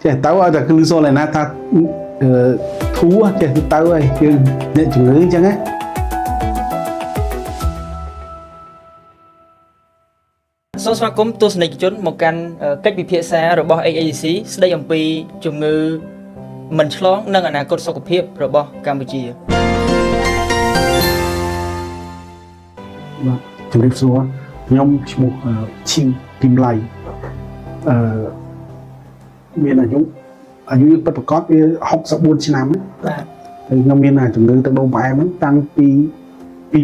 ចេះទៅឲ្យតែគឺសូលឯណាថាអឺធូរចេះទៅហើយគឺអ្នកជំងឺអញ្ចឹងណា សូមស្វាគមន៍ទស្សនិកជនមកកាន់កិច្ចពិភាក្សារបស់ HACC ស្ដីអំពីជំងឺមិនឆ្លងនិងអនាគតសុខភាពរបស់កម្ពុជា បាទជំរាបសួរខ្ញុំឈ្មោះឈីងគឹមឡៃអឺមានអាយុអាយុពិតប្រាកដវា64ឆ្នាំណា បាទ ហើយខ្ញុំមានអាជំងឺទឹកនោមផ្អែមហ្នឹងតាំងពី2004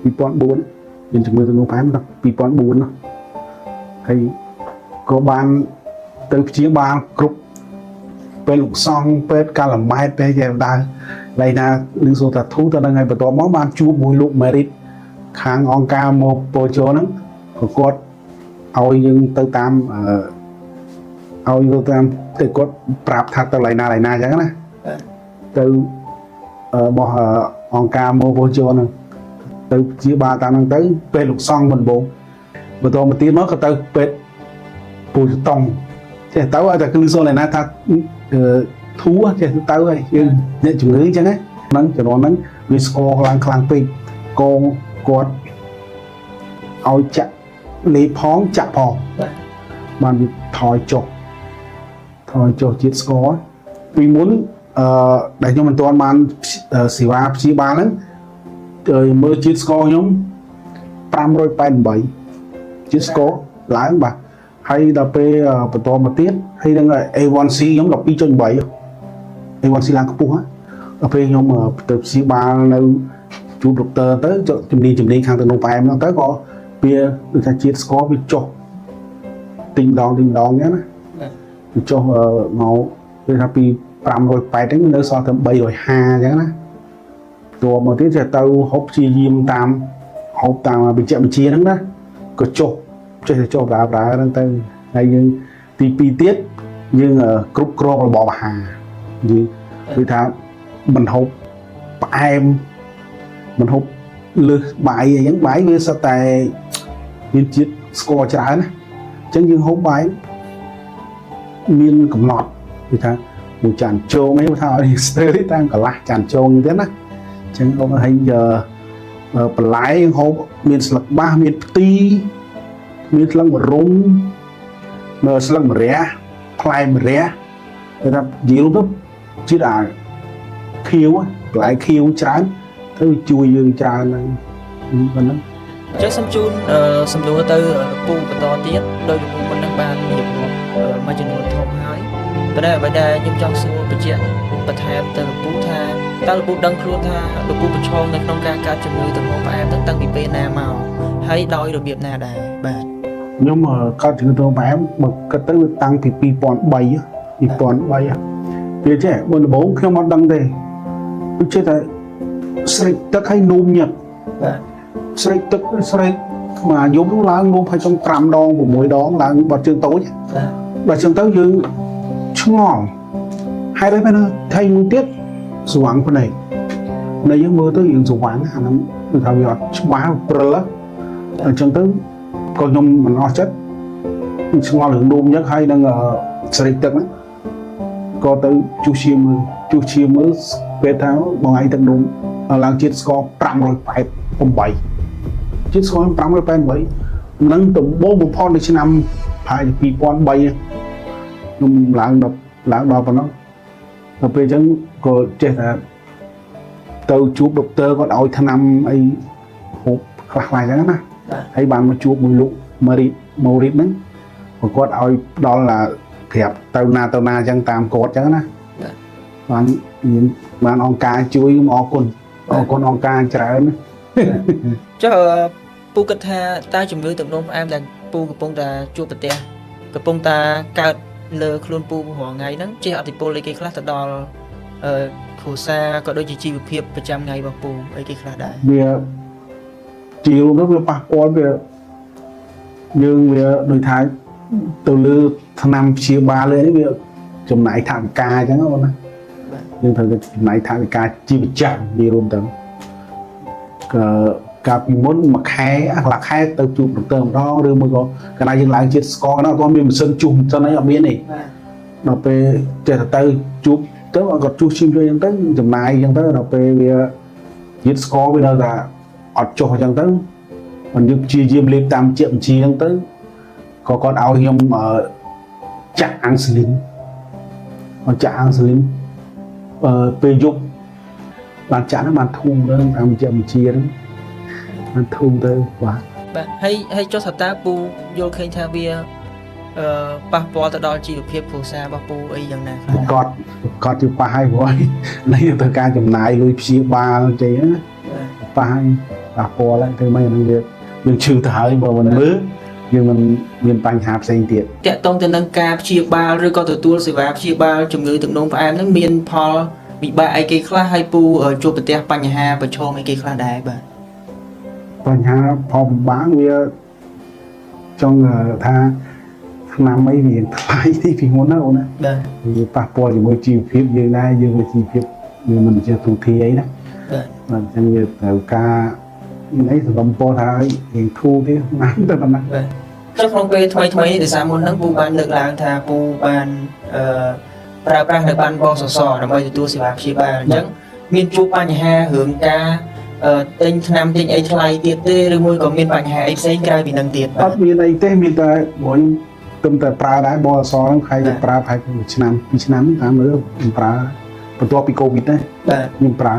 2004មានជំងឺទឹកនោមផ្អែមតាំង2004ណាហើយក៏បានទៅព្យាបាលគ្រប់ពេលលោកសង្ឃពេទ្យកាល់ម៉ែតពេទ្យយ៉ាងដើរឡៃណាឮសូរថាធូរទៅដល់ថ្ងៃបន្ទាប់មកបានជួបមួយលោកមេរិតខាងអង្គការមកពោជហ្នឹងក៏គាត់ឲ្យយើងទៅតាមឲ្យទៅតាមទៅគាត់ប្រាប់ថាទៅឡៃណាឡៃណាអញ្ចឹងណា ទៅរបស់អង្គការមកពោជហ្នឹងទៅព្យាបាលតាមហ្នឹងទៅពេទ្យលោកសង្ឃមិនបងបន្តមកទៀតមកក៏ទៅពេទ្យពូជតុងចេះទៅឲ្យតែគឺសូលឯណាថាធូរចេះទៅហើយយើងអ្នកជំងឺអញ្ចឹងណាហ្នឹងជំនាន់ហ្នឹងវាស្គរឡើងខ្លាំងពេកកងគាត់ឲ្យចាក់លេបផងចាក់ផង បាទ បានវាថយចុះថយចុះជាតិស្ករពីមុនអឺដែលខ្ញុំមិនទាន់បានសេវាព្យាបាលហ្នឹងទៅមើលជាតិស្ករខ្ញុំ588ជាតិស្ករឡើងបាទហើយដល់ពេលបន្តមកទៀតហើយនឹង A1C ខ្ញុំ12.8 A1C ឡើងខ្ពស់ដល់ពេលខ្ញុំទៅព្យាបាលនៅជួបដុកទ័រទៅជំនាញជំនាញខាងទឹកនោមផ្អែមហ្នឹងទៅក៏វាដូចថាជាតិស្ករវាចុះទិញម្ដងទិញម្ដងអញ្ចឹងណាវាចុះមកគឺថាពី580ហ្នឹងនៅសល់តែ350អញ្ចឹងណាតួមកទៀតចេះទៅហូបព្យាយាមតាមហូបតាមវិជ្ជវិទ្យាហ្នឹងណាក៏ចុះចេះតែចុះប្រើប្រើហ្នឹងទៅហើយយើងទី2ទៀតយើងគ្រប់គ្រងរបបអាហារយើងគឺថាមិនហូបផ្អែមមិនហូបលើសបាយអីចឹងបាយវាសុទ្ធតែមានជាតិស្ករច្រើនណាអញ្ចឹងយើងហូបបាយមានកំណត់គឺថាមួយចានជងអីថាឲ្យស្ទើរតាមកន្លះចានជងអញ្ចឹងណាអញ្ចឹងអូហើយបន្លែយើងហូបមានស្លឹកបាសមានផ្ទីមានស្លឹកម្រុំស្លឹកម្រះផ្លែម្រះគេថានិយាយរួមទៅជាតិអាខៀវបន្លែខៀវច្រើនទៅជួយយើងច្រើនហ្នឹងប៉ុណ្ណឹង អញ្ចឹងសូមជូនសំណួរទៅលោកពូបន្តទៀតដោយលោកពូមុននឹងបានរៀបរាប់មួយចំនួនធំហើយប៉ុន្តែអ្វីដែលខ្ញុំចង់សួរបញ្ជាក់បន្ថែមទៅលោកពូថាតើលោកពូដឹងខ្លួនថាលោកពូប្រឈមនៅក្នុងការកើតជំងឺទឹកនោមផ្អែមហ្នឹងតាំងពីពេលណាមកហើយដោយរបៀបណាដែរបាទ ខ្ញុំកើតជំងឺទឹកនោមផ្អែមបើគិតទៅវាតាំងពី2003 2003វាចេះមុនដំបូងខ្ញុំអត់ដឹងទេវាចេះតែស្រេកទឹកឲ្យនោមញឹក បាទ ស្រេកទឹកស្រេកមួយយប់ឡើងនោមឲ្យចុង5ដង6ដងឡើងបាត់ជើងតូច បាទ ដល់ចឹងទៅយើងឆ្ងល់ហេតុអីមែនថៃមួយទៀតស្វាងភ្នែកនៅយើងមើលទៅយើងស្វាងអាហ្នឹងគឺថាវាអត់ច្បាស់ព្រិលអញ្ចឹងទៅក៏ខ្ញុំមិនអស់ចិត្តឆ្ងល់រឿងនោមញឹកហើយនឹងស្រេកទឹកហ្នឹងក៏ទៅជួសជាមើលជួសជាមើលពេលថាបងឯងទឹកនោមឡើងជាតិស្ករ588ជាតិស្ករ588នឹងដំបូងបំផុតនៅឆ្នាំប្រហែលជា2003ខ្ញុំឡើងដល់ឡើងដល់ប៉ុណ្ណឹងដល់ពេលអញ្ចឹងក៏ចេះតែទៅជួបដុកទ័រគាត់ឲ្យថ្នាំអីហូបខ្លះៗអញ្ចឹងណាហើយបានមកជួបមួយលោកម៉ារីម៉ូរីតហ្នឹងក៏គាត់ឲ្យផ្ដល់ឡាប្រាប់ទៅណាទៅណាអញ្ចឹងតាមគាត់អញ្ចឹងណាបានមានបានអង្គការជួយខ្ញុំអរគុណអរគុណអង្គការច្រើនណា ចុះពូគិតថាតើជំងឺទឹកនោមផ្អែមដែលពូកំពុងតែជួបប្រទះកំពុងតែកើតលើខ្លួនពូរាល់ថ្ងៃហ្នឹងជះឥទ្ធិពលអីគេខ្លះទៅដល់អឺគ្រួសារក៏ដូចជាជីវភាពប្រចាំថ្ងៃរបស់ពូអីគេខ្លះដែរ វាជារួមទៅវាប៉ះពាល់វាយើងវាដូចថាទៅលើថ្នាំព្យាបាលលើនេះវាចំណាយថវិកាអញ្ចឹងណាបងណាយើងត្រូវតែចំណាយថវិកាជាប្រចាំវារួមទៅក៏កាលពីមុនមួយខែអាកន្លះខែទៅជួបដុកទ័រម្ដងឬមួយក៏កាលណាយើងឡើងជាតិស្ករណាអត់មានម៉ាស៊ីនជួសម៉ាស៊ីនអីអត់មានទេ បាទ ដល់ពេលចេះតែទៅជួបទៅឲ្យគាត់ជួសឈាមជួយអញ្ចឹងទៅចំណាយអញ្ចឹងទៅដល់ពេលវាជាតិស្ករវានៅតែអត់ចុះអញ្ចឹងទៅមិនយើងព្យាយាមលេបតាមជាបញ្ជាអញ្ចឹងទៅក៏គាត់ឲ្យខ្ញុំចាក់អាំងស៊ូលីនឲ្យចាក់អាំងស៊ូលីនពេលយប់បានចាក់ហ្នឹងបានធូរទៅតាមជាបញ្ជាហ្នឹងបានធូរទៅបាទ បាទហើយហើយចុះថាតើពូយល់ឃើញថាវាប៉ះពាល់ទៅដល់ជីវភាពគ្រួសាររបស់ពូអីយ៉ាងណាខ្លះ គាត់គាត់ជាប៉ះហើយព្រោះនេះទៅការចំណាយលុយព្យាបាលចេះណា បាទ ប៉ះហើយប៉ះពាល់ហើយធ្វើម៉េចអានឹងវាយើងឈឺទៅហើយបើមិនមើលយើងមិនមានបញ្ហាផ្សេងទៀត តាក់ទងទៅនឹងការព្យាបាលឬក៏ទទួលសេវាព្យាបាលជំងឺទឹកនោមផ្អែមហ្នឹងមានផលវិបាកអីគេខ្លះហើយពូជួបប្រទះបញ្ហាប្រឈមអីគេខ្លះដែរបាទ បញ្ហាផលពិបាកវាចង់ថាឆ្នាំអីវាថ្លៃទីពីមុនណាអូនណា បាទ វាប៉ះពាល់ជាមួយជីវភាពយើងដែរយើងវាជីវភាពវាមិនជាទូធាអីណា បាទ បាទអញ្ចឹងវាត្រូវការមានអីសង្គមពោថាឲ្យរៀងធូរទៀតណាស់ទៅប៉ុណ្ណា បាទចុះក្នុងពេលថ្មីថ្មីនេះដោយសារមុនហ្នឹងពូបានលើកឡើងថាពូបានអឺប្រើប្រាស់នៅបានបសសដើម្បីទទួលសេវាព្យាបាលអញ្ចឹងមានជួបបញ្ហារឿងការទិញថ្នាំទិញអីថ្លៃទៀតទេឬមួយក៏មានបញ្ហាអីផ្សេងក្រៅពីនឹងទៀត អត់មានអីទេមានតែព្រោះខ្ញុំទើបតែប្រើដែរបអសហ្នឹងខែទៅប្រើប្រហែលមួយឆ្នាំពីរឆ្នាំតាមមើលខ្ញុំប្រើបន្ទាប់ពីកូវីដដែរ បាទ ខ្ញុំប្រើ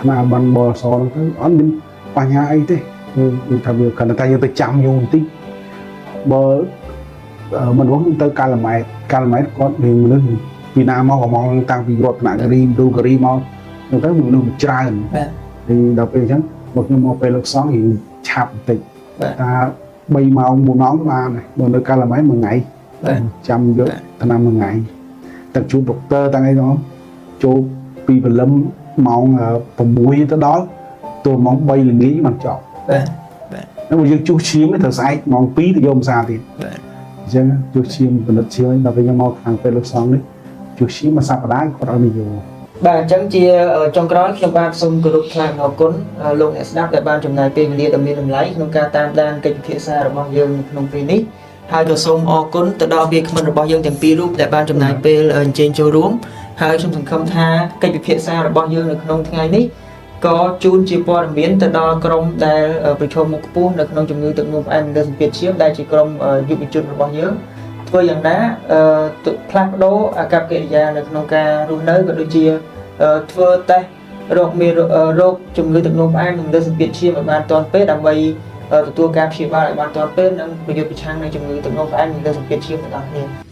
ថ្នាំបានបអសហ្នឹងទៅអត់មានបញ្ហាអីទេគឺគឺថាវាគ្រាន់តែថាយើងទៅចាំយូរបន្តិចបើមិនរស់ខ្ញុំទៅកាល់ម៉ែតកាល់ម៉ែតគាត់រៀងមនុស្សពីណាមកក៏មកតាំងពីរតនគិរីមឌូគិរីមកហ្នឹងទៅមនុស្សច្រើន បាទ ហើយដល់ពេលអញ្ចឹងមកខ្ញុំមកពេលលោកសង្ឃរៀងឆាប់បន្តិច បាទ ថា3ម៉ោង4ម៉ោងបានហើយបើនៅកាល់ម៉ែតមួយថ្ងៃ បាទ ចាំយកថ្នាំមួយថ្ងៃតែជួបដុកទ័រតាំងអីនោះចូលពីព្រលឹមម៉ោង6ទៅដល់ទល់ម៉ោង3ល្ងាចបានចប់ បាទ ហើយបើយើងជួសឈាមត្រូវស្អែកម៉ោង2ទៅយកម្សាទៀត បាទ អញ្ចឹងជួសឈាមពិនិត្យឈាមដល់ពេលខ្ញុំមកខាងពេលលោកសង្ឃនេះជួសឈាមមួយសប្តាហ៍គាត់ឲ្យមកយក បាទអញ្ចឹងជាចុងក្រោយខ្ញុំបាទសូមគោរពថ្លែងអំណរគុណលោកអ្នកស្ដាប់ដែលបានចំណាយពេលវេលាដ៏មានតម្លៃក្នុងការតាមដានកិច្ចពិភាក្សារបស់យើងក្នុងពេលនេះហើយក៏សូមអរគុណទៅដល់វាគ្មិនរបស់យើងទាំងពីររូបដែលបានចំណាយពេលអញ្ជើញចូលរួមហើយខ្ញុំសង្ឃឹមថាកិច្ចពិភាក្សារបស់យើងនៅក្នុងថ្ងៃនេះក៏ជូនជាព័ត៌មានទៅដល់ក្រុមដែលប្រឈមមុខខ្ពស់នៅក្នុងជំងឺទឹកនោមផ្អែមនិងលើសម្ពាធឈាមដែលជាក្រុមយុវជនរបស់យើងធ្វើយ៉ាងណាផ្លាស់ប្ដូរអាកប្បកិរិយានៅក្នុងការរស់នៅក៏ដូចជាធ្វើតេស្តរោគមានរោគជំងឺទឹកនោមផ្អែមនិងលើសម្ពាធឈាមឲ្យបានទាន់ពេលដើម្បីទទួលការព្យាបាលឲ្យបានទាន់ពេលនិងប្រយុទ្ធប្រឆាំងនឹងជំងឺទឹកនោមផ្អែមនិងលើសម្ពាធឈាមទាំងអស់គ្នា។